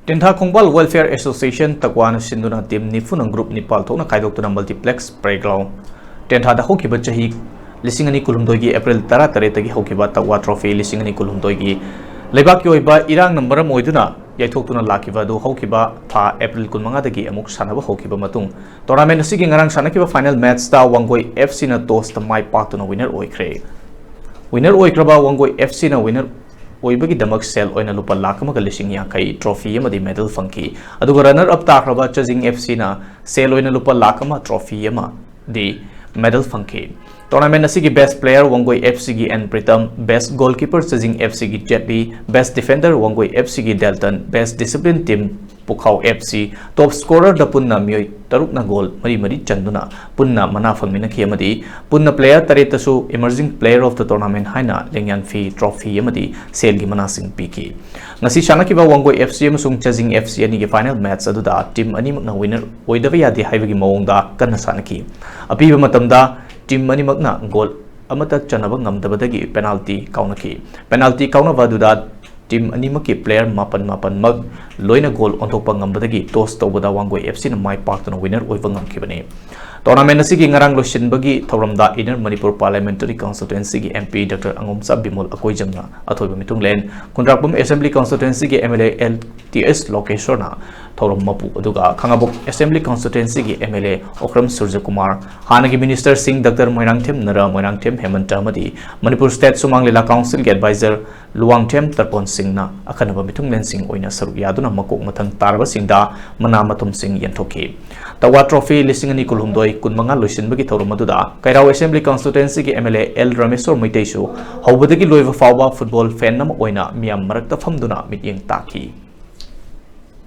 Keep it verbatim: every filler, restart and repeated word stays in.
ꯇꯦꯟꯊꯥ ꯈꯣꯡꯕꯥꯜ Welfare Association ꯇꯛꯋꯥꯅ ꯁꯤꯟꯗꯨꯅ team ꯅꯤꯐꯨꯅ group ꯅꯤꯄꯥꯜ ꯊꯣꯛꯅ ꯈꯥꯏꯗꯣꯛꯇꯨꯅ multiplex playground ꯇꯦꯟꯊꯥꯗ ꯍꯧꯈꯤꯕ ꯆꯍꯤ ꯂꯤꯁꯤꯡ ꯑꯅꯤ ꯀꯨꯟꯍꯨꯝꯗꯣꯏꯒꯤ April ꯇꯔꯥꯇꯔꯦꯠꯇꯒꯤ ꯍꯧꯈꯤꯕ ꯇꯛꯋꯥ trophy ꯂꯤꯁꯤꯡ ꯑꯅꯤ ꯀꯨꯟꯍꯨꯝꯗꯣꯏꯒꯤ ꯂꯩꯕꯥꯛꯀꯤ ꯑꯣꯏꯕ ꯏꯔꯥꯡꯅ ꯃꯔꯝ ꯑꯣꯏꯗꯨꯅ ꯌꯩꯊꯣꯛꯇꯨꯅ ꯂꯥꯛꯈꯤꯕ ꯑꯗꯨ ꯍꯧꯈꯤꯕ ꯊꯥ April ꯀꯨꯟꯃꯉꯥꯗꯒꯤ ꯑꯃꯨꯛ ꯁꯥꯟꯅꯕ ꯍꯧꯈꯤꯕ ꯃꯇꯨꯡ, tournament ꯑꯁꯤꯒꯤ ꯉꯔꯥꯡ ꯁꯥꯟꯅꯈꯤꯕ final matchꯇ ꯋꯥꯡꯒꯣꯏ FCꯅ tossꯇ ꯃꯥꯏ ꯄꯥꯛꯇꯨꯅ winner ꯑꯣꯏꯈ꯭ꯔꯦ꯫ Winner ꯑꯣꯏꯈ꯭ꯔꯕ ꯋꯥꯡꯒꯣꯏ FCꯅ winner ꯑꯣꯏꯕꯒꯤꯗꯃꯛ ꯁꯦꯜ ꯑꯣꯏꯅ ꯂꯨꯄꯥ ꯂꯥꯈ ꯑꯃꯒ ꯂꯤꯁꯤꯡ ꯌꯥꯡꯈꯩ, trophy ꯑꯃꯗꯤ medal ꯐꯪꯈꯤ꯫ ꯑꯗꯨꯒ runner up ꯇꯥꯈ꯭ꯔꯕ ꯆꯥꯖꯤꯡ FCꯅ ꯁꯦꯜ ꯑꯣꯏꯅ ꯂꯨꯄꯥ ꯂꯥꯈ ꯑꯃ, trophy ꯑꯃꯗꯤ medal ꯐꯪꯈꯤ꯫ Tournament ꯑꯁꯤꯒꯤ best player Wangoi FCꯒꯤ N Pritam, best goalkeeper ꯆꯥꯖꯤꯡ FCꯒꯤ Jaitley, best defender Wangoi FCꯒꯤ ꯗꯦꯜꯇꯟ, best discipline team ꯄꯨꯈꯥꯎ FC, top scorerꯗ ꯄꯨꯟꯅ ꯃꯤꯑꯣꯏ ꯇꯔꯨꯛꯅ goal ꯃꯔꯤ ꯃꯔꯤ ꯆꯟꯗꯨꯅ ꯄꯨꯟꯅ ꯃꯅꯥ ꯐꯪꯃꯤꯟꯅꯈꯤ ꯑꯃꯗꯤ ꯄꯨꯟꯅ player ꯇꯔꯦꯠꯇꯁꯨ emerging player of the tournament ꯍꯥꯏꯅ ꯂꯦꯡꯌꯥꯟ fee, trophy ꯑꯃꯗꯤ ꯁꯦꯜꯒꯤ ꯃꯅꯥꯁꯤꯡ ꯄꯤꯈꯤ꯫ ꯉꯁꯤ ꯁꯥꯟꯅꯈꯤꯕ ꯋꯥꯡꯒꯣꯏ FC ꯑꯃꯁꯨꯡ ꯆꯥꯖꯤꯡ FC ꯑꯅꯤꯒꯤ final match ꯑꯗꯨꯗ team ꯑꯅꯤꯃꯛꯅ winner ꯑꯣꯏꯗꯕ ꯌꯥꯗꯦ ꯍꯥꯏꯕꯒꯤ ꯃꯑꯣꯡꯗ ꯀꯟꯅ ꯁꯥꯟꯅꯈꯤ꯫ ꯑꯄꯤꯕ ꯃꯇꯝꯗ team ꯑꯅꯤꯃꯛꯅ goal ꯑꯃꯠꯇ ꯆꯟꯅꯕ ꯉꯝꯗꯕꯗꯒꯤ penalty ꯀꯥꯎꯅꯈꯤ꯫ Penalty ꯀꯥꯎꯅꯕ ꯑꯗꯨꯗ team ꯑꯅꯤꯃꯛꯀꯤ player ꯃꯥꯄꯟ ꯃꯥꯄꯟꯃꯛ ꯂꯣꯏꯅ goal ꯑꯣꯟꯊꯣꯛꯄ ꯉꯝꯕꯗꯒꯤ toss ꯇꯧꯕꯗ ꯋꯥꯡꯒꯣꯏ FCꯅ ꯃꯥꯏ ꯄꯥꯛꯇꯨꯅ winner ꯑꯣꯏꯕ ꯉꯝꯈꯤꯕꯅꯤ꯫ Tournament ꯑꯁꯤꯒꯤ ꯉꯔꯥꯡ ꯂꯣꯏꯁꯤꯟꯕꯒꯤ ꯊꯧꯔꯝꯗ Inner Manipur Parliamentary Constituencyꯒꯤ MP Doctor ꯑꯉꯣꯝꯆꯥ Bimol ꯑꯀꯣꯏꯖꯝꯅ ꯑꯊꯣꯏꯕ ꯃꯤꯊꯨꯡꯂꯦꯟ, ꯈꯨꯟꯗ꯭ꯔꯥꯛꯄꯝ Assembly Constituencyꯒꯤ MLA L T S ꯂꯣꯀꯦꯁꯣꯔꯅ ꯊꯧꯔꯝ ꯃꯄꯨ, ꯑꯗꯨꯒ ꯈꯥꯉꯕꯣꯛ Assembly Constituencyꯒꯤ MLA ꯑꯣꯀ꯭ꯔꯝ ꯁꯨꯔꯖꯀꯨꯃꯥꯔ, ꯍꯥꯟꯅꯒꯤ minister ꯁꯤꯡ Doctor ꯃꯣꯏꯔꯥꯡꯊꯦꯝ ꯅꯔꯥ, ꯃꯣꯏꯔꯥꯡꯊꯦꯝ ꯍꯦꯃꯟꯇ ꯑꯃꯗꯤ ꯃꯅꯤꯄꯨꯔ State ꯁꯨꯃꯥꯡ ꯂꯤꯂꯥ Councilꯒꯤ advisor ꯂꯨꯋꯥꯡꯊꯦꯝ ꯇꯔꯄꯣꯟ ꯁꯤꯡꯅ ꯑꯈꯟꯅꯕ ꯃꯤꯊꯨꯡꯂꯦꯟꯁꯤꯡ ꯑꯣꯏꯅ ꯁꯔꯨꯛ ꯌꯥꯗꯨꯅ ꯃꯀꯣꯛ ꯃꯊꯪ ꯇꯥꯔꯕꯁꯤꯡꯗ ꯃꯅꯥ ꯃꯊꯨꯝꯁꯤꯡ ꯌꯦꯟꯊꯣꯛꯈꯤ꯫ ꯇꯛꯋꯥ trophy ꯂꯤꯁꯤꯡ ꯑꯅꯤ ꯀꯨꯟꯍꯨꯝꯗꯣꯏ ꯀꯨꯟꯃꯉꯥ ꯂꯣꯏꯁꯤꯟꯕꯒꯤ ꯊꯧꯔꯝ ꯑꯗꯨꯗ ꯀꯩꯔꯥꯎ Assembly Constituencyꯒꯤ MLA L ꯔꯥꯃꯦꯁꯣꯔ ꯃꯩꯇꯩꯁꯨ ꯍꯧꯕꯗꯒꯤ ꯂꯣꯏꯕ ꯐꯥꯎꯕ football fan ꯑꯃ ꯑꯣꯏꯅ ꯃꯤꯌꯥꯝ ꯃꯔꯛꯇ ꯐꯝꯗꯨꯅ ꯃꯤꯠꯌꯦꯡ ꯇꯥꯈꯤ꯫